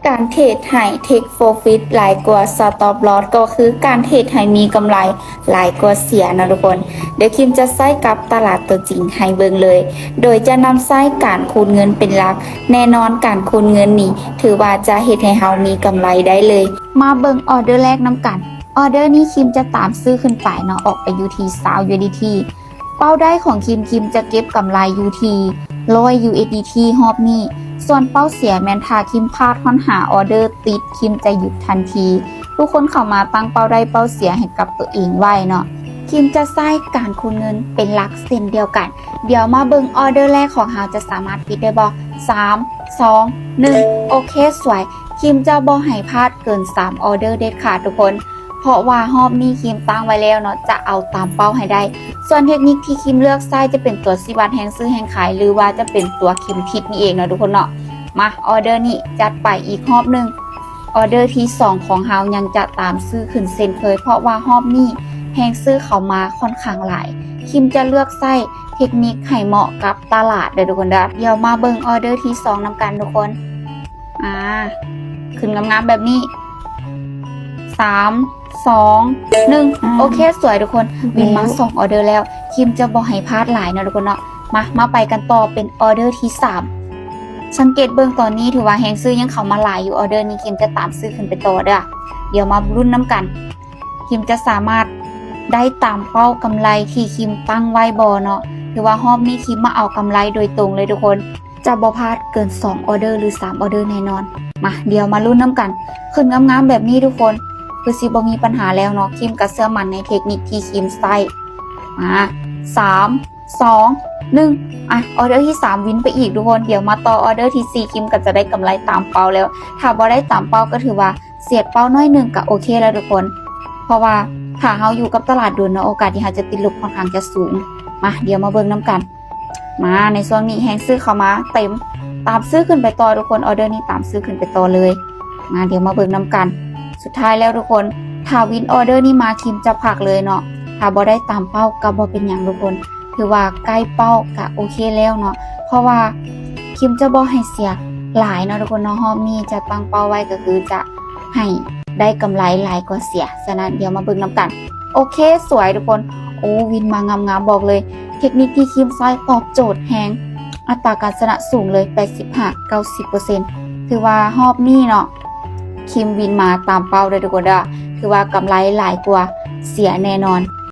ການເທຣດໃຫ້ take profit ຫຼາຍກວ່າ stop loss ກໍຄືການເທຣດໃຫ້ມີກຳໄລຫຼາຍກວ່າເສຍເນາະທຸກຄົນ. ດຽວຄິມຈະໃຊ້ກັບຕະຫຼາດຕົວຈິງໃຫ້ເບິ່ງເລີຍ ໂດຍຈະນຳໃຊ້ການຄູນເງິນເປັນຫຼັກ. ແນ່ນອນການຄູນເງິນນີ້ຖືວ່າຈະເຮັດໃຫ້ເຮົາມີກຳໄລໄດ້ເລີຍ. ມາເບິ່ງອໍເດີແລກນຳກັນ. ອໍເດີນີ້ຄິມຈະຕາມຊື້ຂຶ້ນໄປເນາະ ອອກໄປຢູ່ທີ່ຊາວ USDT. ເປົ້າໄດ້ຂອງຄິມ ຄິມຈະເກັບກຳໄລຢູ່ທີ່ຮ້ອຍ USDT ຮອບນີ້. ສ່ວນເປົ້າເສຍແມ່ນຖ້າຄິມພາດຮອດຫ້າອໍເດີຕິດ ຄິມຈະຢຸດທັນທີ. ທຸກຄົນເຂົ້າມາຕັ້ງເປົ້າໄດ້ເປົ້າເສຍໃຫ້ກັບຕົວເອງໄວ້ເນາະ. ຄິມຈະໃຊ້ການຄູນເງິນເປັນຫຼັກເຊັ່ນດຽວກັນ. ດຽວມາເບິ່ງອໍເດີແລກຂອງເຮົາຈະສາມາດປິດໄດ້ບໍ່? ສາມ ສອງ ໜຶ່ງ ໂອເຄ ສວຍ. ຄິມຈະບໍ່ໃຫ້ພາດເກີນສາມອໍເດີເດັດຂາດທຸກຄົນ ເພາະວ່າຮອບນີ້ຄິມຕັ້ງໄວ້ແລ້ວເນາະ ຈະເອົາຕາມເປົ້າໃຫ້ໄດ້. ສ່ວນເທັກນິກທີ່ຄິມເລືອກໃຊ້ຈະເປັນຕົວຊີ້ວັດແຮງຊື້ແຮງຂາຍ ຫຼືວ່າຈະເປັນຕົວເຂັມທິດນີ້ເອງເນາະທຸກຄົນເນາະ. ມາ ອໍເດີນີ້ຈັດໄປອີກຮອບໜຶ່ງ. ອໍເດີທີສອງຂອງເຮົາຍັງຈະຕາມຊື້ຂຶ້ນເຊັ່ນເຄີຍ ເພາະວ່າຮອບນີ້ແຮງຊື້ເຂົ້າມາຂ້ອນຂ້າງຫຼາຍ. ຄິມຈະເລືອກໃຊ້ເທັກນິກໃຫ້ເໝາະກັບຕະຫຼາດເດີທຸກຄົນເດີ. ດຽວມາເບິ່ງອໍເດີທີສອງນຳກັນທຸກຄົນ. ອາ ຂຶ້ນງາມໆແບບນີ້. ສາມ ສອງ ໜຶ່ງ ອາ ໂອເຄ ສວຍທຸກຄົນ. ແລ້ວ ວິນມາສອງອໍເດີແລ້ວ. ຄິມຈະບໍ່ໃຫ້ພາດຫຼາຍເນາະທຸກຄົນເນາະ. ມາ ມາໄປກັນຕໍ່ເປັນອໍເດີທີສາມ. ສັງເກດເບິ່ງຕອນນີ້ຖືວ່າແຮງຊື້ຍັງເຂົ້າມາຫຼາຍຢູ່. ອໍເດີນີ້ຄິມຈະຕາມຊື້ຂຶ້ນໄປຕໍ່ເດີ. ດຽວມາລຸ້ນນຳກັນ ຄິມຈະສາມາດໄດ້ຕາມເປົ້າກຳໄລທີ່ຄິມຕັ້ງໄວ້ບໍ່ເນາະ. ຖືວ່າຮອບນີ້ຄິມມາເອົາກຳໄລໂດຍຕົງເລີຍທຸກຄົນ. ຈະບໍ່ພາດເກີນສອງອໍເດີ ຫຼື ສາມອໍເດີແນ່ນອນ. ມາ ດຽວມາລຸ້ນນຳກັນ. ຂຶ້ນງາມໆແບບນີ້ທຸກຄົນ ຄືຊິບໍ່ມີບັນຫາແລ້ວເນາະ. ຄິມກໍເຊື່ອໝັ້ນໃນເທັກນິກທີ່ຄິມໃຊ້. ມາ ສາມ ສອງ ໜຶ່ງ ອາ ອໍເດີທີສາມວິນໄປອີກທຸກຄົນ. ດຽວມາຕໍ່ອໍເດີທີສີ່ ຄິມກໍຈະໄດ້ກຳໄລຕາມເປົ້າແລ້ວ. ຖ້າບໍ່ໄດ້ຕາມເປົ້າກໍຖືວ່າເສຍເປົ້າໜ້ອຍໜຶ່ງກໍໂອເຄແລ້ວທຸກຄົນ ເພາະວ່າຖ້າເຮົາຢູ່ກັບຕະຫຼາດດົນເນາະ ໂອກາດທີ່ເຮົາຈະຕິດລົບຂ້ອນຂ້າງຈະສູງ. ມາ ດຽວມາເບິ່ງນຳກັນ. ມາ ໃນຊ່ວງນີ້ແຮງຊື້ເຂົ້າມາເຕັມ ຕາມຊື້ຂຶ້ນໄປຕໍ່ທຸກຄົນ. ອໍເດີນີ້ຕາມຊື້ຂຶ້ນໄປຕໍ່ເລີຍ. ມາ ດຽວມາເບິ່ງນຳກັນ. ສຸດທ້າຍແລ້ວທຸກຄົນ ຖ້າວິນອໍເດີນີ້ມາ ຄິມຈະພັກເລີຍເນາະ. ຖ້າບໍ່ໄດ້ຕາມເປົ້າກໍບໍ່ເປັນຫຍັງທຸກຄົນ ຖືວ່າໃກ້ເປົ້າກະໂອເຄແລ້ວເນາະ ເພາະວ່າຄິມຈະບໍ່ໃຫ້ເສຍຫຼາຍເນາະທຸກຄົນເນາະ. ຮອບນີ້ຈະຕັ້ງເປົ້າໄວ້ກໍຄືຈະໃຫ້ໄດ້ກຳໄລຫຼາຍກວ່າເສຍ. ສະນັ້ນ ດຽວມາເບິ່ງນຳກັນ. ໂອເຄ ສວຍທຸກຄົນ. ໂອ້ ວິນມາງາມໆ ບອກເລີຍ ເທັກນິກທີ່ຄິມໃຊ້ຕອບໂຈດແຮງ ອັດຕາການຊະນະສູງເລີຍ ແປດສິບຫ້າ ເກົ້າສິບເປີເຊັນ. ຖືວ່າຮອບນີ້ເນາະ ຄິມວິນມາຕາມເປົ້າເດີທຸກຄົນເດີ. ຖືວ່າກຳໄລຫຼາຍກວ່າເສຍແນ່ນອນ.